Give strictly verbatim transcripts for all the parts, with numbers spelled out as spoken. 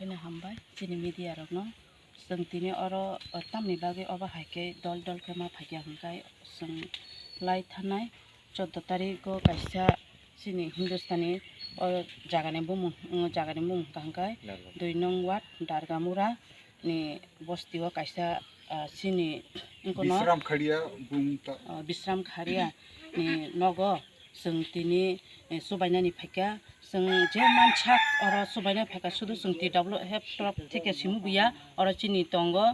Bini hambai chini media rokno. Chwng tini oro, o, tamni bagwi obo hai khe dol dol khe ma phaikya hwnkhe chwng lai thanai chordo tarigo kaisa chini Hindustani o jagani bumung, o jagani mung hwnkha hwnkhe Darga. Dui nong ward Dargamura ni bosti o kaisa, ah, chini wngkha no, Bisram Kharia bung ta- ah, Bisram Kharia ni nogo chwng tini, eh, chubainani phaikha. Chwng je mansak oro chubainani phaikha, sudu chwng T W F torop theke simi buya. Oro chini tongo,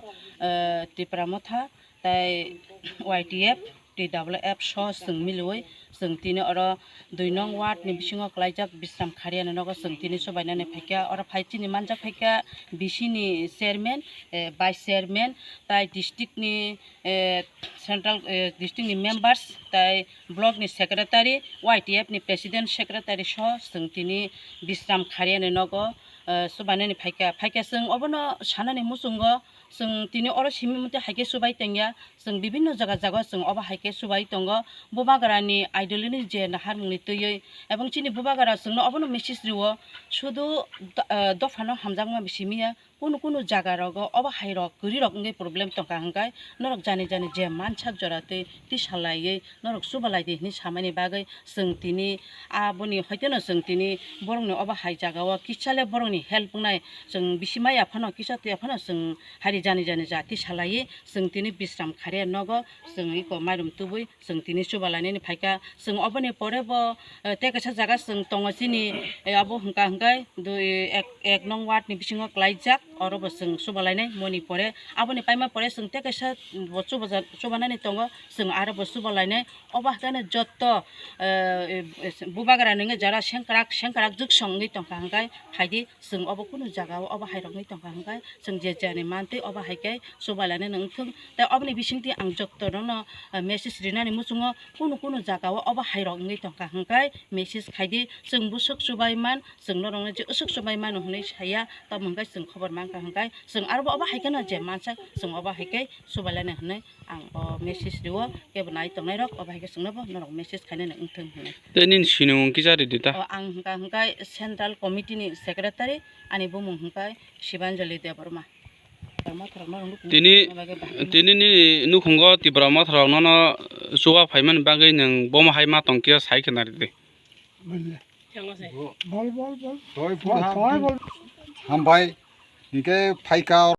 eh, Tipra Motha tei Y T F, T W F so chwng miliwi chwng tini oro dui nong ward ni bisingo klaijak Bisram Khariani nogo chwng tini chubainani phaikha. Oro phai chini manjak phaikha B C ni chairman, eh, vice chairman tei district ni, eh, central, eh, district ni members tei block ni secretary, Y T F ni president secretary so chwng tini Bisram Khariani nogo, eh, chubainani phaikha. Phaikha chwng obono sanani muchungo chwng tini oro simi mate hai khe chubai tongya. Chwng bibinno jaga jaga chwng obo hai khe chubai tongo. Bubagrani ideology je naharmungni twiwi ebong chini bubagra chwngno obono message rio, sudu do-, eh, dophano hamjakma simi ya. Kunu kunu jaga rogo obo hai rok kwrwi rok wngwi problem tongkha hwnkhe norok jani jani je mansak jora twi tisa laiwi norok chuba lai di hinwi samani bagwi chwng tini aboni hoiteno chwng tini borokni obo hai jagao kisa le borokni help wngnai chwng bisi maya phano kisa twiya phano chwng hari jani jani ja tisa laiwi chwng tini Bisram Kharia nogo chwng iko mairum tubui chwng tini chuba lainani phaikha. Chwng oboni pore bo, eh, tei kaisa jaga chwng tongo chini, eh, abo hwnkha hwnkhe dui, ek, ek nong ward ni bisingo klaijak, oro bo chwng chuba lainai moni pore. Aboni paima pore chwng tei kaisa bo chuba ja-, chuba nani tongo, chwng aro bo chuba lainai. Obo haikhe no jotto, eh, eh, bubagra nungwi jara sengkrak, sengkrak jwk song wngwi tongkha hwnkhe phaidi. Chwng obo kunu jaga o obo hai rok wngwi tongkha hwnkhe chwng je jani mantwi obo hai khe chuba lainani wngthung. Tei oboni bisingtwi ang jotto rokno, eh, message rinani muchungo kunu kunu jaga o obo hai rok wngwi tongkha hwnkhe message khaidi chwng bwswk chubai man chwng norokno je uswk chubai mano hwnwi saya tamo hwnkhe chwng khobor mankha hwnkhe chwng aro bo obo hai kheno je mansak chwng obo hai khe chuba lainai hwnwi ang o message rio kebo nai tongnai rok obo hai khe chwngno bo norok message khainani wngthung hwnwi. Tei nini sinimung kisa ridi ta? O, ang hwnkha hwnkhe Central Committee ni Secretary, ani bumung hwnkhe Shibanjali Debbarma. Tini, tini nini nukhungo Tipra Motha rok nono chuba phaimani bagwi nwng bomo hai ma tongkhe sai khna ridi. Bol, bol, bol. Hambai. Hinkhe phaikha.